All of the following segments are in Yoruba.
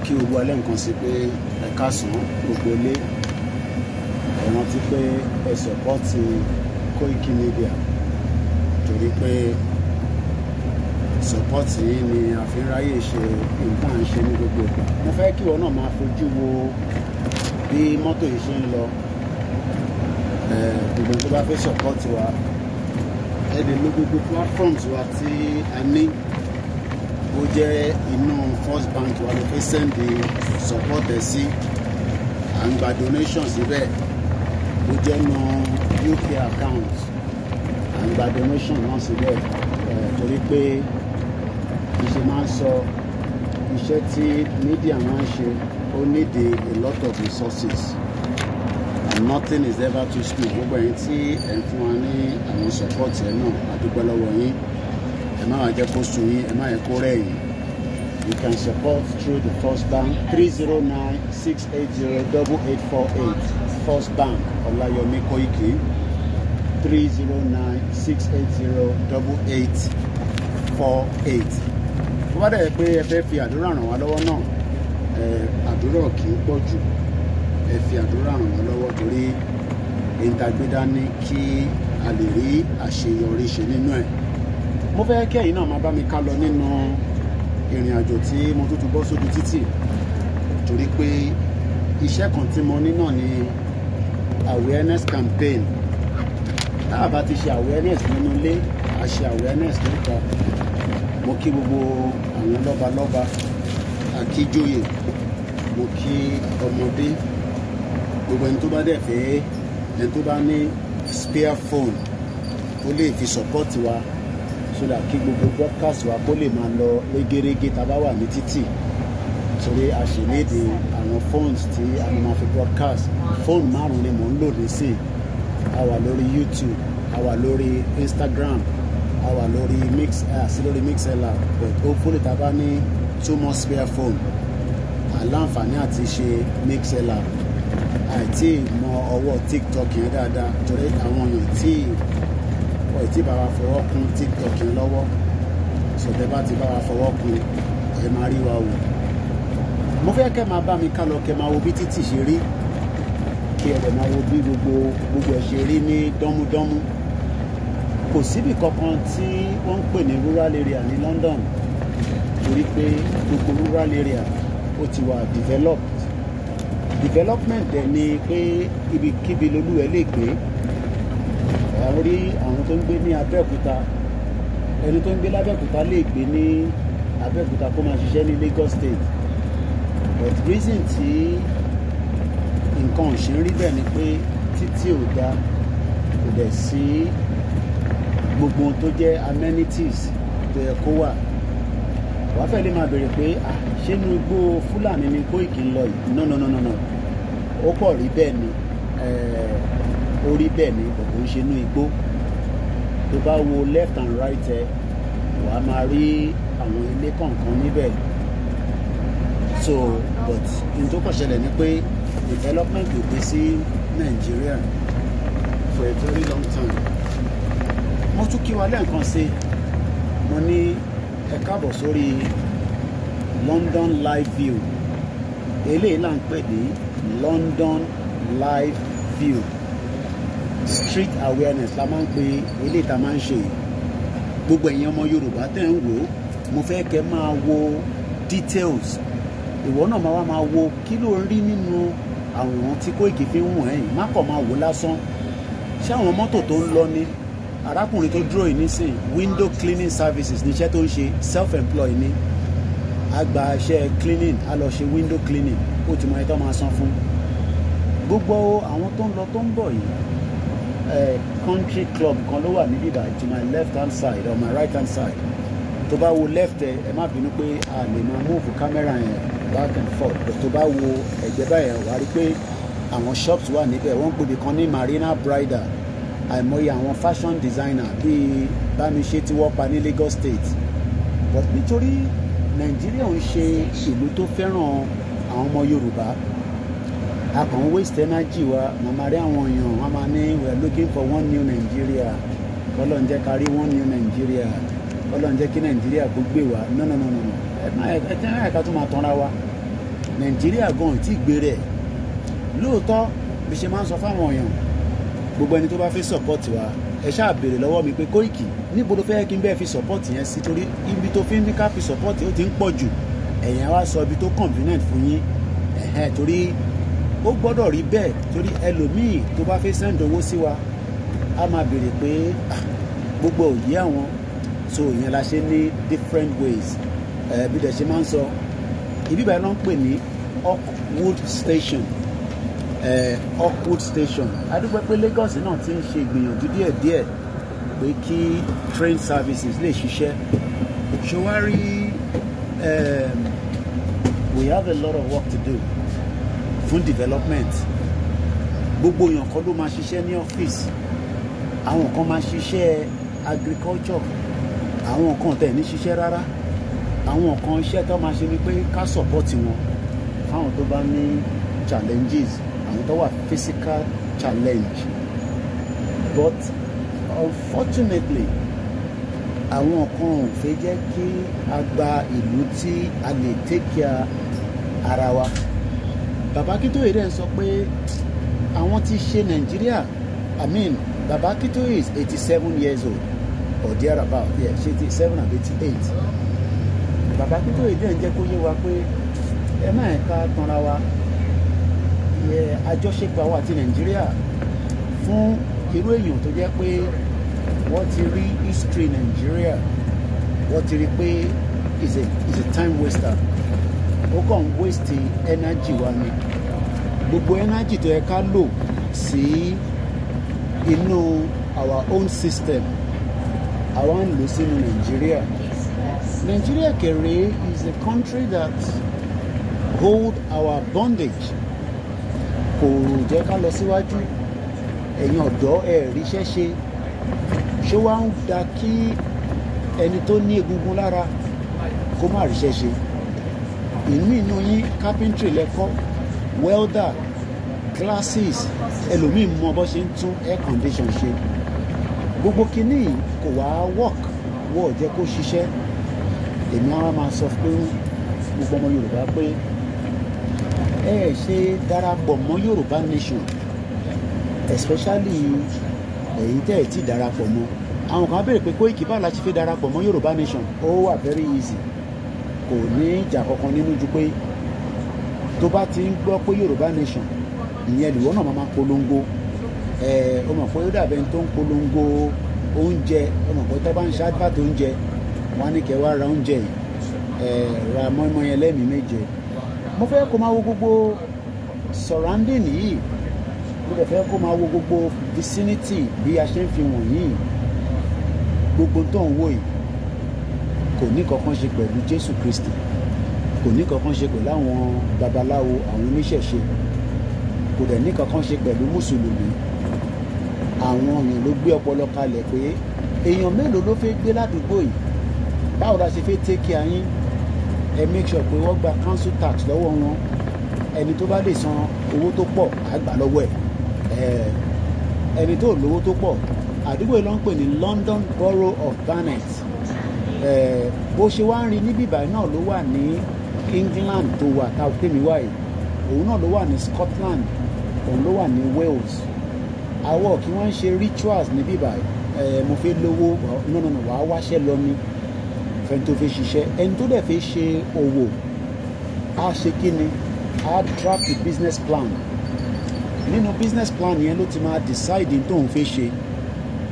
Kí gbogbo alẹ́ nǹkan sí pé ẹ káàsán gbogbo ilé. Ẹ rántí pé ẹ support Koiki Media, torí pé support yín ni a fi ń ráyè ṣe nǹkan à ń ṣe ní gbogbo ìgbà. Mo fẹ́ kí ìwọ náà máa fojú wo bí mọ́tò yìí ṣe ń lọ. Gbogbo tó bá fẹ́ support wa, ẹ lè lo gbogbo platforms wa tí a ní. Ó jẹ́ inú First Bank wa ló fẹ́ send support ẹ sí, à ń gba donation síbẹ̀. Ó jẹ́ inú UK account, à ń gba donation náà síbẹ̀. Torí pé iṣẹ́ máa ń sọ, iṣẹ́ tí media máa ń ṣe, ó need a lot of resources and nothing is ever too small. Gbogbo ẹ̀yin tí ẹ̀ ń fún wa ní àwọn support ẹ̀ náà, a dúpẹ́ lọ́wọ́ yín. Ẹ má wàá jẹ́ kó sú yín, ẹ má yẹ kó rẹ̀ yín. You can support through the First Bank, 3096808848, First Bank, Ọláyọmí Kóìkì, 3096808848. Tó bá dẹ̀ pé ẹ fẹ́ fi àdúrà ràn wá lọ́wọ́ náà, ẹ àdúrà kì í pọ̀ jù. Ẹ fi àdúrà ràn wá lọ́wọ́, torí ìtagbédání kí a lè rí àṣeyọrí ṣe nínú ẹ̀. Mo fẹ́ kí ẹ̀yin náà máa bá mi ká lọ nínú ìrìn àjò tí mo tún tún bọ́ sójú títì, torí pé iṣẹ́ kan tí mo ní náà ni awareness campaign. Tá a bá ti ṣe awareness nínú ilé, a ṣe awareness níta. Mo kí gbogbo àwọn lọ́balọ́ba, akíjòyè, mo kí ọmọdé, gbogbo ẹni tó bá dẹ̀ fẹ́, ẹni tó bá ní spare phone tó lè fi support wa, so that kí gbogbo broadcast wa kó lè máa lọ régérégé tá a bá wà ní títì, torí a ṣì need àwọn phones tí a máa fi broadcast. Phone márùn ni mò ń lò nísìn. A wà lórí YouTube, a wà lórí Instagram, a wà lórí Mix, sí lórí MixLR, but hopefully tá a bá ní two more spare phone, àláǹfààní àti ṣe MixLR. Àìtí mọ ọwọ́ TikTok yẹn dáadáa, torí àwọn èèyàn tí wọ́n ti bá wa fọwọ́ kún TikTok yẹn lọ́wọ́. Sọtẹ́ bá ti bá wa fọwọ́ kún, ẹ máa rí wa wò. Mo fẹ́ kẹ́ máa bá mi ká lọ, kẹ́ máa wo bí títì ṣe rí, kí ẹ dẹ̀ máa wo bí gbogbo gbogbo ẹ̀ ṣe rí ní dánmúdánmú. Kò síbì kankan tí wọ́n ń pè ní rural area ní London, torí pé gbogbo rural area ó ti wà developed. Development dẹ̀ ni pé ibikíbi lolúwẹ̀ lè gbé. Ẹ̀ rí àwọn tó ń gbé ní Abẹ́òkúta, ẹni tó ń gbé lábẹ́òkúta lè gbé ní Abẹ́òkúta kó máa ṣiṣẹ́ ní Lagos State. But reason tí nǹkan ò ṣe ń rí bẹ́ẹ̀ ni pé títì ò dáa, kò dẹ̀ sí gbogbo ohun tó jẹ́ amenities tó yẹ kó wà. Wàá fẹ́ lè máa béèrè pé, ah, ṣé inú igbó Fúlàní ni Kóìkì ń lọ yìí? No, no, no, no, no, ó kọ̀ rí bẹ́ẹ̀ ni. Ó rí bẹ́ẹ̀ ni, kò ń ṣe inú igbó. Tó bá wo left and right ẹ, wàá máa rí àwọn ilé kọ̀ọ̀kan níbẹ̀. So, but n tó kàn ṣẹlẹ̀ ni pé development ò dé sí Nàìjíríà for a very long time. Mo tún kí wa lẹ́ẹ̀kan sí, mo ní ẹ káàbọ̀ sórí London Live View. Eléyìí là ń pè ní London Live View. Street awareness la máa ń pè eléyìí tá a máa ń ṣe. Gbogbo ẹ̀yin ọmọ Yorùbá tẹ̀ ń wò ó, mo fẹ́ kẹ́ máa wo details. Ìwọ náà máa wá máa wo kí ló ń rí nínú àwòrán tí Kóìkì fi ń wọ̀n ẹ̀yìn. Má kàn máa wò lásán. Ṣé àwọn mọ́tò tó ń lọ ni? Arákùnrin tó dúró yìí nísìn, window cleaning services níṣẹ́ tó ń ṣe, self-employed ni. A gba iṣẹ́ cleaning, a lọ ṣe window cleaning, ó ti mọ ẹni tó máa san fún. Gbogbo àwọn tó ń lọ tó ń bọ̀ yìí, country club kan ló wà níbí báyìí, to my left hand side or my right hand side. Tó bá wo left ẹ, ẹ má bínú pé a lè máa move camera yẹn back and forth, but tó bá wo ẹ̀gbẹ́ báyẹn, wàá rí pé àwọn shops wà níbẹ̀. Wọ́n ń pè kan ní Marina Bridal. Àìmọye àwọn fashion designer bíi Bámiṣé tí wọ́n pa ní Lagos State. But nítorí Nàìjíríà ń ṣe ìlú tó fẹ́ràn àwọn ọmọ Yorùbá, a kàn ń waste energy wa. Màmá rí àwọn èèyàn, wọ́n máa ní, "We are looking for one new Nigeria. Kọ́lọ̀ ń jẹ́ ká rí one new Nigeria. Kọ́lọ̀ ń jẹ́ kí Nàìjíríà kó gbé wa." No, no, no, no, no. Ẹ má ẹ tẹ́ ẹ ká tún máa tanra wa. Nàìjíríà gan tí gbé rẹ̀ lóòótọ́. Bí ṣe máa ń sọ fáwọn èèyàn, gbogbo ẹni tó bá fẹ́ support wa, ẹ ṣáà béèrè lọ́wọ́ mi pé, "Kóìkì, níbo ló fẹ́ kí n bẹ́ẹ̀ fi support yẹn sí? Torí ibi tó fi ń ní ká fi support, ó ti ń pọ̀ jù." Ẹ̀yìn wá sọ ibi tó convenient fún yín. Ẹ̀hẹ́n, torí ó gbọ́dọ̀ rí bẹ́ẹ̀, torí ẹlòmíì tó bá fẹ́ send owó sí wa, á máa béèrè pé gbogbo òye àwọn. So ìyẹn la ṣe ní different ways. Ẹ̀ bí dẹ̀ ṣe máa ń sọ, ibi báyìí ló ń pè ní Oakwood Station, Oakwood Station. A dúpẹ́ pé Lagos náà ti ń ṣe ìgbìyànjú díẹ̀díẹ̀ pé kí train services lè ṣiṣẹ́. Ṣọwárí, we have a lot of work to do fún development. Gbogbo èèyàn kan ló máa ṣiṣẹ́ ní ọ́fíìsì, àwọn kan máa ṣiṣẹ́ agriculture, àwọn kan tẹ̀ ní ṣiṣẹ́ rárá, àwọn kan iṣẹ́ tó máa ṣe ni pé ká support wọn fáwọn tó bá ní challenges, àwọn tó wà physical challenge. But unfortunately, àwọn kan ò fẹ́ jẹ́ kí a gba ìlú tí a lè take care ara wa. Bàbá Akíntóyè dẹ̀ ń sọ pé àwọn ti ṣe Nàìjíríà. I mean, Bàbá Akíntóyè is 87 years old or thereabout. Yeah, ṣe 87 àbí 88. Bàbá Akíntóyè dẹ̀ ń jẹ́ kó yé wa pé ẹ má ẹ̀ ká tanra wa. Àjọṣepọ̀ àwọn àti Nàìjíríà, fún irú èèyàn tó jẹ́ pé wọ́n ti rí history Nàìjíríà, wọ́n ti rí pé is a time waster. Ó kàn ń waste energy wa ni. Gbogbo energy tó yẹ ká lò sí inú our own system, àwa ń lò sínú Nàìjíríà. Nàìjíríà kẹrẹ is a country that hold our bondage, kò jẹ́ ká lọ síwájú. Ẹ̀yin ọ̀dọ́, ẹ̀ ríṣẹ́ ṣe. Ṣé wàá ń da kí ẹni tó ní egungun lára kó má ríṣẹ́ ṣe? Ìlú inú yín, carpentry lẹ́kọ́, welder, glasses, ẹlòmíì mọ bó ṣe ń tún air condition ṣe. Gbogbo kinní yìí kò wá work, wọ́ọ̀ jẹ́ kó ṣiṣẹ́. Èmi á máa sọ pé gbogbo ọmọ Yorùbá pé ẹ ṣe darapọ̀ mọ́ Yorùbá nation, especially èyí tẹ́ ẹ̀ tí darapọ̀ mọ́. Àwọn kan béèrè pé, "Kóìkì, báwo la ṣe fẹ́ darapọ̀ mọ́ Yorùbá nation?" Ó wà very easy, kò ní ìjà kankan nínú ju pé tó bá ti ń gbọ́ pé Yorùbá nation, ìyẹn lìwọ́ náà máa polongo. Ẹ ó mọ̀ pé ó dàbẹ̀ tó ń polongo oúnjẹ. Ó mọ̀ pé tó bá ń ṣe advert oúnjẹ, wọ́n á ní kẹ́ wá ra oúnjẹ yìí, ẹ ra mọ́ínmọ́ín ẹlẹ́mìí méje. Mo fẹ́ kó máa wo gbogbo surrounding yìí, mo dẹ̀ fẹ́ kó máa wo gbogbo vicinity bí a ṣe ń fi wọ̀nyí. Gbogbo tó ń wò yìí kò ní kankan ṣe pẹ̀lú Jésù Kristi, kò ní kankan ṣe pẹ̀lú àwọn babaláwo, àwọn oníṣẹ̀ṣe, kò dẹ̀ ní kankan ṣe pẹ̀lú mùsùlùmí. Àwọn èèyàn ló gbé ọpọlọ kalẹ̀ pé èèyàn mélòó ló fẹ́ gbé ládùúgbò yìí, báwo la ṣe fẹ́ take care yín. Ẹ make sure pé wọ́n gba council tax lọ́wọ́ wọn. Ẹni tó bá lè san owó tó pọ̀, á gbà lọ́wọ́ ẹ̀. Ẹni tó lówó tó pọ̀, àdúgbò yìí ló ń pè ní London Borough of Barnet. Bó ṣe wá ń rí níbí báyìí náà ló wà ní England tó wà tá tèmi wà yìí, òun náà ló wà ní Scotland, òun ló wà ní Wales. Àwọ̀ kí wọ́n ń ṣe rituals níbí báyìí. Mo fẹ́ lówó, no, no, no, wàá wáṣẹ́ lọ ni. Fẹ́ni tó fẹ́ ṣiṣẹ́, ẹni tó dẹ̀ fẹ́ ṣe òwò, á ṣe kí ni? Á draft the business plan. Nínú business plan yẹn ló ti máa decide tóun fẹ́ ṣe.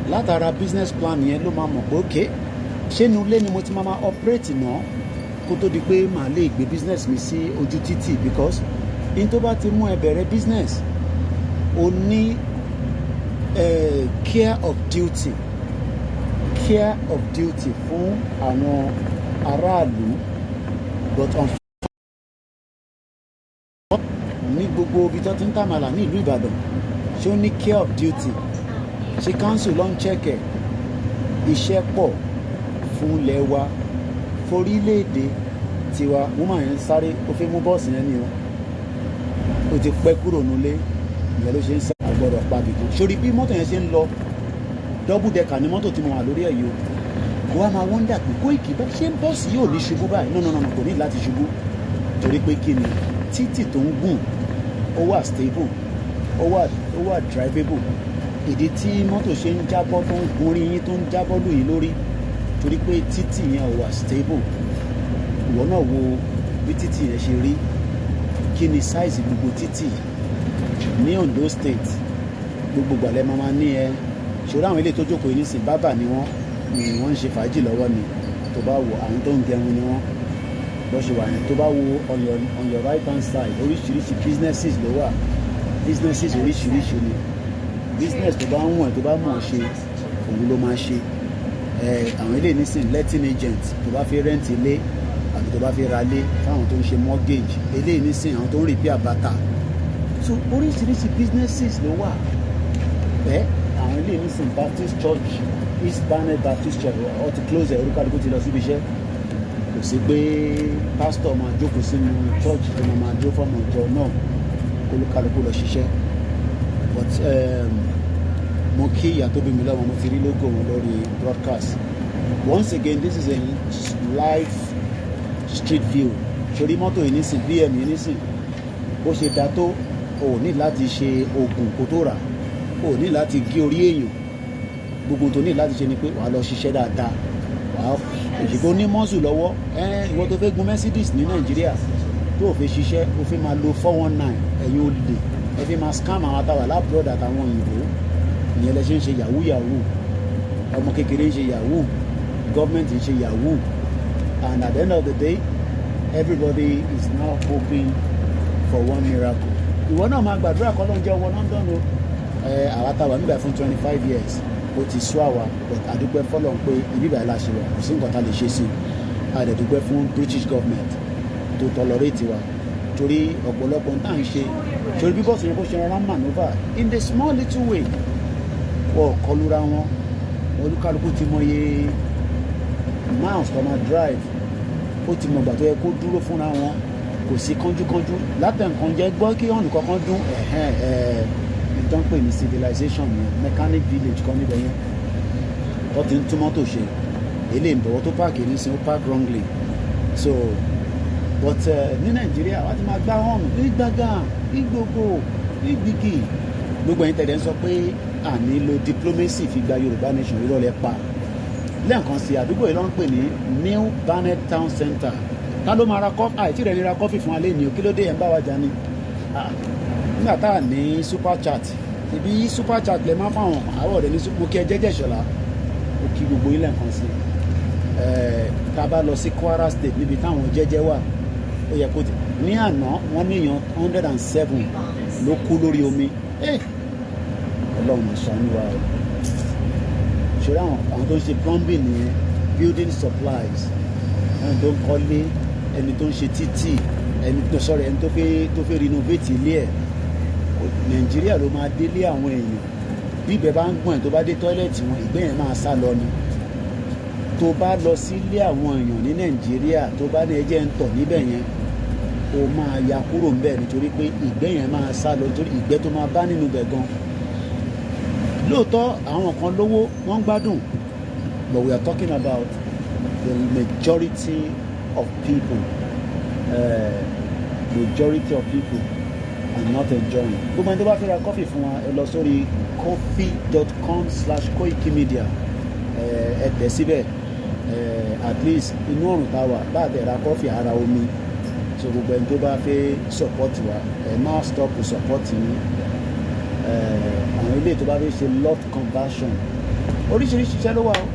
Látara business plan yẹn ló máa mọ̀ pé, ok, ṣé inú ilé ni mo ti máa operate náà kó tó di pé màá lè gbé business mi sí ojú títì? Because in tó bá ti mú ẹ bẹ̀rẹ̀ business, o ní care of duty, care of duty fún àwọn aráàlú. But on ní gbogbo ibi tó ti ń tàmàlà ní ìlú Ìbàdàn, ṣé ó ní care of duty? Ṣé council ló ń check ẹ̀? Iṣẹ́ pọ̀ fún ilẹ̀ wa, forílẹ̀-èdè tiwa. Woman yẹn ń sáré, ó fẹ́ mú bọ́ọ̀sì yẹn ni o. Ó ti pẹ́ kúrò nílé, ìyẹn ló ṣe ń sá. Àgbọ̀dọ̀ pa bìkan sórí bí mọ́tò yẹn ṣe ń lọ. Double decker ní mọ́tò tí mo wà lórí ẹ̀ yìí o. Kó wá máa wonder pé, "Kóìkì, bá ṣé bọ́ọ̀sì yóò ní ṣubú báyìí?" No, no, no, kò ní láti ṣubú, torí pé kí ni? Títì tó ń gùn ó wà stable, ó wà drivable. Ìdí tí mọ́tò ṣe ń jábọ́, tó ń gun orí yín, tó ń jábọ́ lù yín lórí, torí pé títì yẹn ò wà stable. Ìwọ náà wo bí títì yẹn ṣe rí. Kí ni size gbogbo títì ní Ondo State? Gbogbo gbàlẹ́ máa máa ní ẹ ṣòro. Àwọn ilé tó jókòó yìí nísìn, barber ni wọ́n ni wọ́n ń ṣe fàájì lọ́wọ́ ni. Tó bá wo àwọn tó ń gẹrun ni wọ́n bó ṣe wà yẹn. Tó bá wo on your right hand side, oríṣiríṣi businesses ló wà. Businesses oríṣiríṣi ni. Business tó bá ń wọ̀n, tó bá mọ̀ ṣe, òun ló máa ṣe. Ẹ àwọn ilé nísìn, letting agent, tó bá fi rent ilé àbí tó bá fi ra ilé, fáwọn tó ń ṣe mortgage. Eléyìí nísìn, àwọn tó ń repair bàtà. So oríṣiríṣi businesses ló wà. Ẹ àwọn ilé nísìn, Baptist Church, East Barnet Baptist Church, ó ti close ẹ. Olúkálukú ti lọ síbi iṣẹ́. Kò sí pé pastor máa jókòó sínú church tó máa dúró fọmọ ìjọ náà. Olúkálukú lọ ṣiṣẹ́. But mo kí ìyá tó bí mi lọ́mọ. Mo ti rí logo wọn lórí broadcast. Once again, this is a live street view. Sórí mọ́tò yìí nísìn, BM yìí nísìn, bó ṣe da tó, o ò ní láti ṣe oògùn kó tó rà, o ò ní láti gé orí èèyàn. Gbogbo tó ní láti ṣe ni pé wàá lọ ṣiṣẹ́ dáadáa, wàá ìṣègùn onímọ́sù lọ́wọ́. Ẹ ìwọ tó fẹ́ gun Mercedes ní Nàìjíríà, tó o fẹ́ ṣiṣẹ́, o fẹ́ máa lo 419. Ẹ̀yin olè, ẹ fi máa scam àwọn àtàwà l'abroad àtàwọn òyìnbó. Ìyẹn lẹ ṣe ń ṣe yahoo yahoo. Ọmọ kékeré ń ṣe yahoo, gọ́ọ̀mẹ̀ntì ń ṣe yahoo, and at the end of the day, everybody is now hoping for one miracle. Ìwọ náà máa gbàdúrà kọ́ ló ń jẹ́ ọwọ́ London o. Ẹ àwa táwa nígbà fún 25 years, ó ti sú àwa, but àdúpẹ́ fọlọ́n pé ibi ìbàyẹ̀ la ṣe wà. Kò sí nǹkan tá a lè ṣe sí i. A dẹ̀ dúpẹ́ fún British government tó tolerate wa, torí ọ̀pọ̀lọpọ̀ tá à ń ṣe. Torí bí bọ́ọ̀sì yẹn bó ṣe rọra maneuver in the small little way, wọ́n kọlura wọn. Olúkálukú ti mọye miles tó máa drive, ó ti mọ̀gbà tó yẹ kó dúró fúnra wọn. Kò sí kánjúkánjú látẹ̀ǹkan jẹ́ gbọ́ kí ọ̀nù kankan dún. Ẹ̀hẹ́n, ẹ̀ ìtàn pè ní civilization yẹn. Mechanic village kan níbẹ̀ yẹn tó ti ń tún mọ́tò ṣe. Eléyìí bọ̀wọ́ tó park nísìnyí, ó park wrongly. So but ní Nàìjíríà, wọ́n ti máa gbá hàn ní gbàgán, ní gbogbo, ní gbìgì. Gbogbo ẹ̀yin tẹ̀lé ń sọ pé àní lo diplomacy fi gba Yorùbá nation, irọ́ lẹ pa. Lẹ́ẹ̀kan sí, àdúgbò yìí ló ń pè ní New Barnet Town Center. Ta ló máa ra coffee? Àìtí rẹ̀ ní ra coffee fún alẹ́ ní o. Kí ló dé? Ẹ̀ ń bá wa jà ni nígbà tá a ní super chat. Ibi super chat lè má fáwọn àwọ̀ rẹ̀ ní. Mo kí ẹ jẹ́jẹ́ ìṣọ̀lá, mo kí gbogbo yín lẹ́ẹ̀kan sí. Tá a bá lọ sí Kwara State, níbi táwọn jẹ́jẹ́ wà, ó yẹ kó ti ní àná, wọ́n níyàn 107 ló kú lórí omi. Ọlọ́run máa ṣàánú wa o. Ṣòro àwọn tó ń ṣe plumbing nìyẹn, building supplies, ẹni tó ń kọ́lé, ẹni tó ń ṣe títì, ẹni tó sọ̀rọ̀, ẹni tó fẹ́ renovate ilé ẹ̀. Nàìjíríà ló máa délé àwọn èèyàn. Bí ìgbẹ́ bá ń gbọ̀n ẹ̀, tó bá dé toilet wọn, ìgbẹ́ yẹn máa sá lọ ni. Tó bá lọ sílé àwọn èèyàn ní Nàìjíríà, tó bá ní ẹjẹ́ ń tọ̀ níbẹ̀ yẹn, o máa ya kúrò ńbẹ̀, nítorí pé ìgbẹ́ yẹn máa sá lọ, nítorí ìgbẹ́ tó máa bá nínú bẹ̀ gan. Lóòótọ́, àwọn kan lówó, wọ́n ń gbádùn, but we are talking about the majority of people. Majority of people are not enjoying. Gbogbo ẹni tó bá fẹ́ ra coffee fún wa, ẹ lọ sórí ko-fi.com/koikimedia, ẹ tẹ̀ síbẹ̀. At least inú ọ̀run tá a wà bá a tẹ̀ ra coffee, ara omi. So gbogbo ẹni tó bá fẹ́ support wa, ẹ má stop support yín. Àwọn ilé tó bá fẹ́ ṣe lot conversion, oríṣiríṣi iṣẹ́ ló wà o.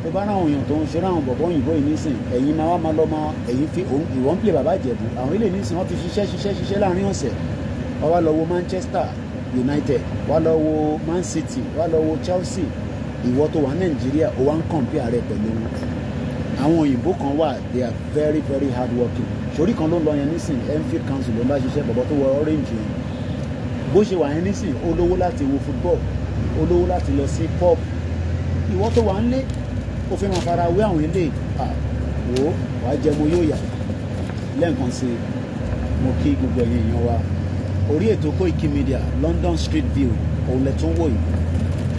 Tó bá ráwọn èèyàn tó ń ṣe, ráwọn bọ̀bọ̀ òyìnbó yìí nísìn, ẹ̀yin máa wá máa lọ máa ẹ̀yin fi ìwọ́n ń pè bàbá Ìjẹ̀bú. Àwọn ilé nísìn, wọ́n ti ṣiṣẹ́ ṣiṣẹ́ ṣiṣẹ́ láàrin ọ̀sẹ̀, wọ́n wá lọ wo Manchester United, wá lọ wo Man City, wá lọ wo Chelsea. Ìwọ tó wà Nàìjíríà, ó wá ń compare rẹ pẹ̀lú wọn. Àwọn òyìnbó kan wà, they are very very hard working. Sórí kan ló ń lọ yẹn nísìn, Enfield Council ló ń bá ṣiṣẹ́. Bọ̀bọ̀ tó wọ orange yẹn, bó ṣe wà yẹn nísìn, ó lówó láti wo football, ó lówó láti lọ sí pub. Ìwọ tó wà ń lé, ó fẹ́ máa fara wé àwọn ilé wò, wàá jẹ mo yóò yà. Lẹ́ẹ̀kan sí, mo kí gbogbo ẹ̀yin èèyàn wa. Orí ètò Koiki Media, London Street View òun lẹ tún wò yìí.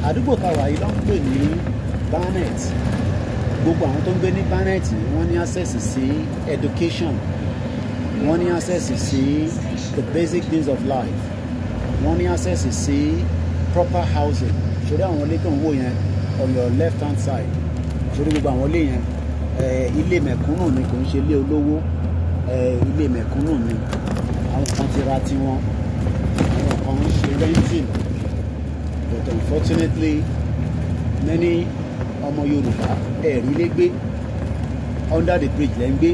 Àdúgbò táwa yìí ló ń pè ní Barnet. Gbogbo àwọn tó ń gbé ní Barnet, wọ́n ní access sí education. Wọ́n ní access sí the basic things of life. Wọ́n ní access sí proper housing. Ṣòrí àwọn ilé tó ń wò yẹn on your left hand side, ṣòrí gbogbo àwọn ilé yẹn, ilé mẹ̀kúnnù ni, kò ń ṣe ilé olówó, ilé mẹ̀kúnnù ni. Àwọn kan ti ra tiwọn, àwọn kan ń ṣe renting, but unfortunately many ọmọ Yorùbá ẹ̀rí lé gbé, under the bridge lẹ́ ń gbé,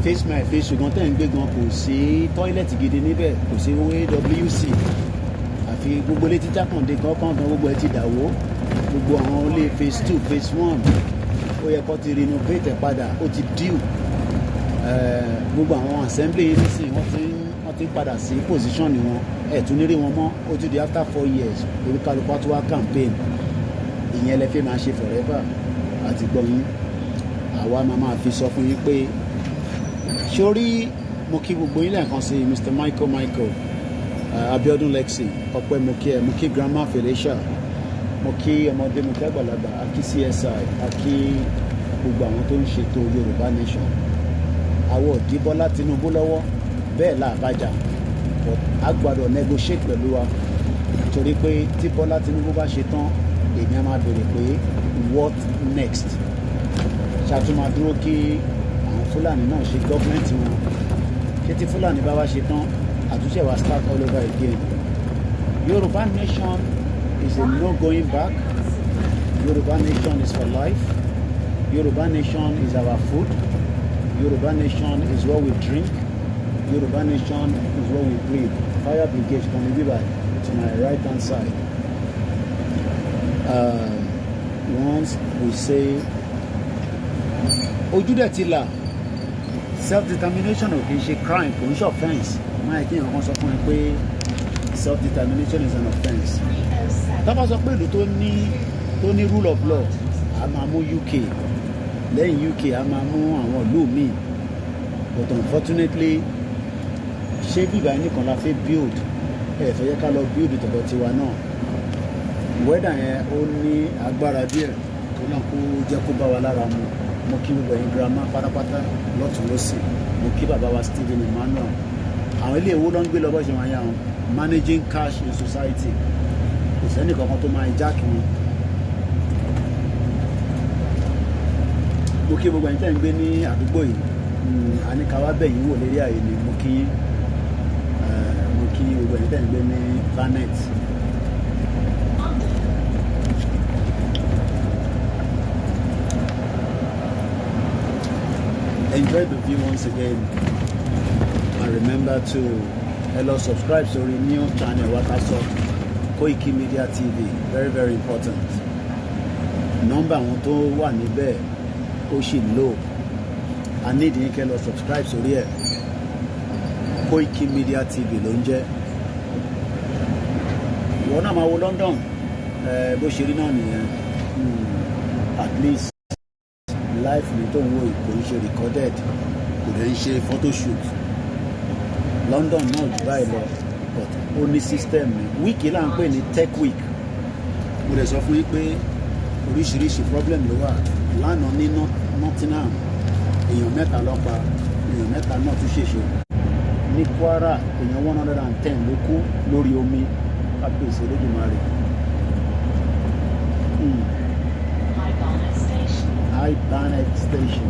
face my face, ṣùgbọ́n tẹ́ ń gbé gan kò sí toilet gidi níbẹ̀, kò sí WC, àfi gbogbo létí Jákàndé kankan gan, gbogbo ẹ ti dà wó. Gbogbo àwọn ilé phase two, phase one, ó yẹ kó ti renovate ẹ̀ padà, ó ti due. Gbogbo àwọn assembly yìí nísìnyí, wọ́n ti ń padà sí position ni wọn, ẹ̀ tún ní rí wọn mọ́. Ó tún di after 4 years, olúkálukú á tún wá campaign. Ìyẹn lẹ fi máa ṣe forever. Àti gbọ́ yín, àwa máa fi sọ fún yín pé sórí. Mo kí gbogbo yín lẹ́ẹ̀kan sí, Mr Michael Michael, Abiodun Lexi Ọpẹ́, mo kí ẹ, mo kí Grandma Felicia, mo kí ọmọdé, mo kí àgbàlagbà, a kí CSI, a kí gbogbo àwọn tó ń ṣètò Yorùbá Nation. Àwọn òdì Bọ́lá Tinubu lọ́wọ́ bẹ́ẹ̀ là bàjá, but a gbọ́dọ̀ negotiate pẹ̀lú wa, torí pé tí Bọ́lá Tinubu bá ṣe tán, èmi á máa béèrè pé what next? Ṣàtúmọ̀ dúró kí àwọn Fúlàní náà ṣe gọ́ọ̀mẹ̀ntì wọn? Ṣé tí Fúlàní bá wá ṣe tán, àtúnṣe wa start all over again? Yorùbá Nation is a no going back. Yorùbá Nation is for life. Yorùbá Nation is our food. Yorùbá Nation is what we drink. Yorùbá Nation is what we breathe. Fire brigade kan ní bíbá to my right hand side. Once we say ojú dẹ̀ ti là, self determination ò kì í ṣe crime, kò ń ṣe offence. Máa kí èèyàn kan sọ fún ẹ pé self determination is an offence. Tá bá sọ pé ìlú tó ní rule of law, a máa mú UK, lẹ́yìn UK a máa mú àwọn ìlú míì, but unfortunately, ṣé bíbá yẹn nìkan la fẹ́ build? Ẹ fẹ́ yẹ ká lọ build tọ̀dọ̀ tiwa náà. Weather yẹn, ó ní agbára díẹ̀ tó náà, kó jẹ́ kó bá wa lára mu. Mo kí gbogbo ẹ̀yin girama pátápátá lọ́tún lọ́sì. Mo kí bàbá wa Stephen Emmanuel. Àwọn ilé ìwó ló ń gbé lọ bọ́ ṣe wọ́n yà wọn, managing cash in society. Kò sẹ́ni kankan tó máa já kí wọn. Mo kí gbogbo ẹ̀yin tẹ́ ń gbé ní àdúgbò yìí. Àníkàwá bẹ̀yìn wò lérí àyè ni. Mo kí, mo kí gbogbo ẹ̀yin tẹ́ ń gbé ní Barnet. Enjoy the view once again and remember to hello subscribe sórí new channel wa tá sọ, Koiki Media TV. Very very important. Nọ́mbà àwọn tó wà níbẹ̀ ó sì low. A need yín kẹ́ lọ subscribe sórí ẹ̀. Koiki Media TV ló ń jẹ́. Ìwọ náà máa wo London bó ṣe rí náà nìyẹn. At least life mi tó ń wo, kò ń ṣe recorded, kò dẹ̀ ń ṣe photoshoot. London náà jù báyìí lọ, but ó ní system ni. Week là ń pè ní tech week. Mo lè sọ fún yín pé oríṣiríṣi problem ló wà. Lánàá ní Nottingham, èèyàn 3 ló pa, èèyàn 3 náà tún ṣèṣe. Ní Kwara, èèyàn 110 ló kú lórí omi. Kábíyèsí Olódùmarè. High Barnet Station.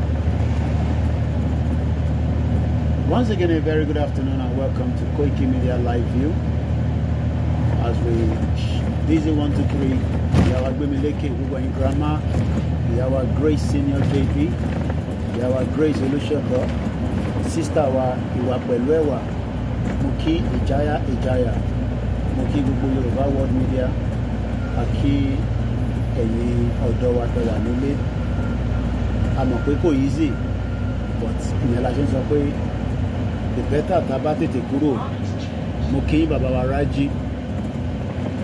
Once again, a very good afternoon and welcome to Koiki Media Live View. As we busy 1 2 3, ìyàwó Agbémilékè, gbogbo ẹ̀yin grandma, ìyàwó Grace Senior JP, ìyàwó Grace Olúṣẹ̀kọ́, sister wa Ìwà Pẹ̀lú Ẹ̀wà, mo kí Ìjáyà Ìjáyà, mo kí gbogbo Yorùbá World Media, àkí ẹ̀yin ọ̀dọ́ wa tẹ́ wà nílé. A mọ̀ pé kò easy, but ìyẹn la ṣe ń sọ pé the better tá a bá tètè kúrò. Mo kí bàbá wa Rájí,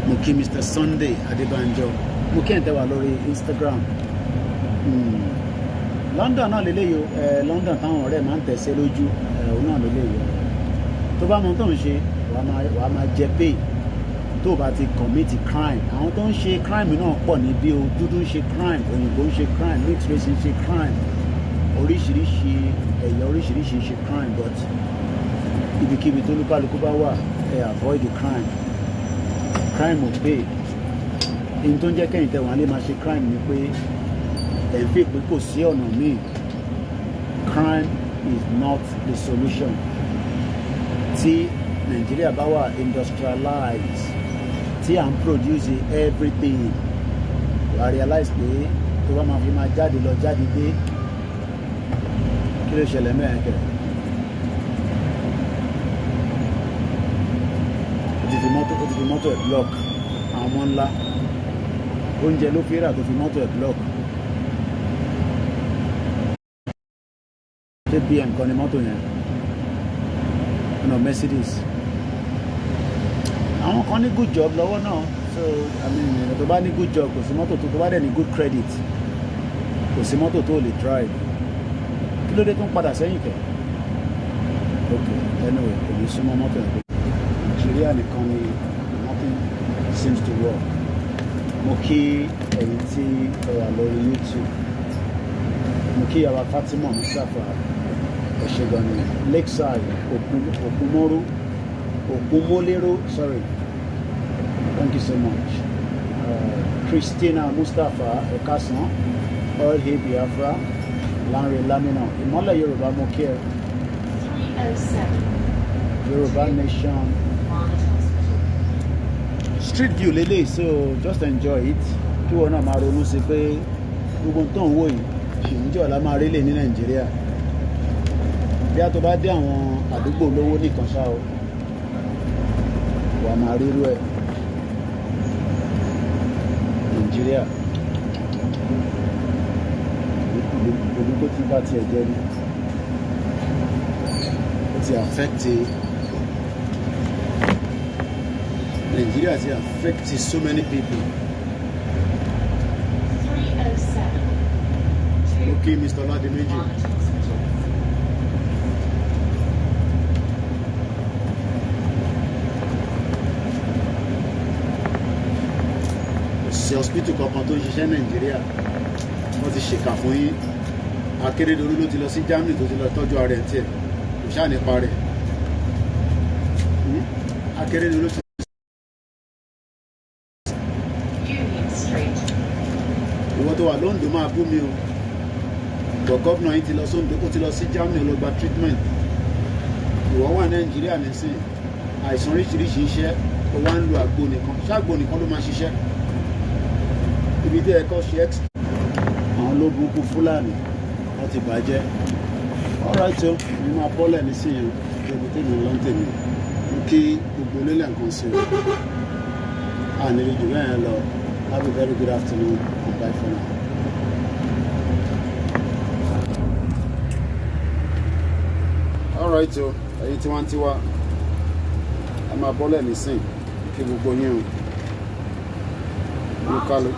mo kí Mr Sunday Adébánjọ, mo kí ẹ̀ ń tẹ́ wà lórí Instagram. London náà lélẹ́yìí o. London táwọn ọ̀rẹ́ máa ń tẹ̀sẹ̀ lójú òun náà lélẹ́yìí o. Tó bá mọ tó ń ṣe, wàá máa jẹ pay tó o bá ti commit crime. Àwọn tó ń ṣe crime náà pọ̀ níbí o. Dúdú ń ṣe crime, òyìnbó ń ṣe crime, mixed race ń ṣe crime, oríṣiríṣi ẹ̀yà oríṣiríṣi ń ṣe crime, but Ibikíbi tó lúkálukú bá wà, ẹ avoid the crime. Crime ò pay. Èyí tó ń jẹ́ kẹ́yìn tẹ̀wọ̀n lè máa ṣe crime ni pé ẹ̀ ń fi pé kò sí ọ̀nà míì. Crime is not the solution. Tí Nàìjíríà bá wà industrialized, tí à ń produce everything, wà á realize pé tó bá máa fi máa jáde lọ jáde dé, kí ló ṣẹlẹ̀ mẹ́rin kẹ̀? Ó ti fi mọ́tò ẹ̀ block àwọn ọmọ ńlá. Oúnjẹ ló fi rà tó fi mọ́tò ẹ̀ block. Ṣé BM kan ni mọ́tò yẹn? No, Mercedes. Àwọn kan ní good job lọ́wọ́ náà, so I mean, tó bá ní good job, kò sí mọ́tò tó bá dẹ̀ ní good credit, kò sí mọ́tò tó lè drive. Kí ló dé tó ń padà sẹ́yìn kẹ̀? Ok, anyway, kò ní súnmọ́ mọ́tò yẹn. Nàìjíríà nìkan ni nothing seems to work. Mo kí ẹ̀yin tí ẹ wà lórí YouTube. Mo kí yàrá Fatima Mustapha, ẹ ṣé gan ni. Lakeside Ògúnmóró, Ògúnmóléró, sorry, thank you so much. Christina Mustapha, ẹ̀kásán. All hail Biafra. Lanre Lamina, Ìmọ́lẹ̀ Yorùbá, mo kí ẹ. 307. Yorùbá Nation. Barnet Hospital. Street view lélẹ̀, so just enjoy it. Kí wọn náà máa ronú sí pé gbogbo tó ń wò yìí, ìjọ ọ̀la máa rí lè ní Nàìjíríà. Bí a tó bá dé àwọn àdúgbò olówó nìkan ṣá o, wà á máa rírú ẹ̀. Nàìjíríà, ìlú tó ti bá tiẹ̀ jẹ́ ni ó ti affect Nàìjíríà, ti affect so many people. 307. Mo 2 kí Mr. Oladimeji. Barnet Hospital. Kò sí hospital kankan tó ń ṣiṣẹ́ Nàìjíríà. Wọ́n ti ṣèkà fún yín. Akérédolú ló ti lọ sí Germany tó ti lọ tọ́jú ara ẹ̀ tiẹ̀, kò ṣáà nípa rẹ̀. Akérédolú ti Union Street. Ìwọ tó wà lóńdó máa bú mi o, bọ̀ gómìnà yìí ti lọ sóńdó, ó ti lọ sí Germany lọ gba treatment. Ìwọ wà Nàìjíríà nísìn, àìsàn oríṣiríṣi iṣẹ́, ó wá ń lo àgbo nìkan. Ṣáàgbo nìkan ló máa ṣiṣẹ́? Ibi tí ẹ kọ́ ṣe ex àwọn ló burúkú Fúlàní, wọ́n ti bàjẹ́. Alright o, mi máa bọ́lẹ̀ nísìnyẹn débi tèmi ló ń tèmi. Mo kí gbogbo onílẹ̀ nǹkan sí o, àní jù bẹ́ẹ̀ lọ. Have a very good afternoon and bye for now. Alright o, ẹ̀yin tiwantiwa, a máa bọ́lẹ̀ nísìn. Kí gbogbo yín o. Barnet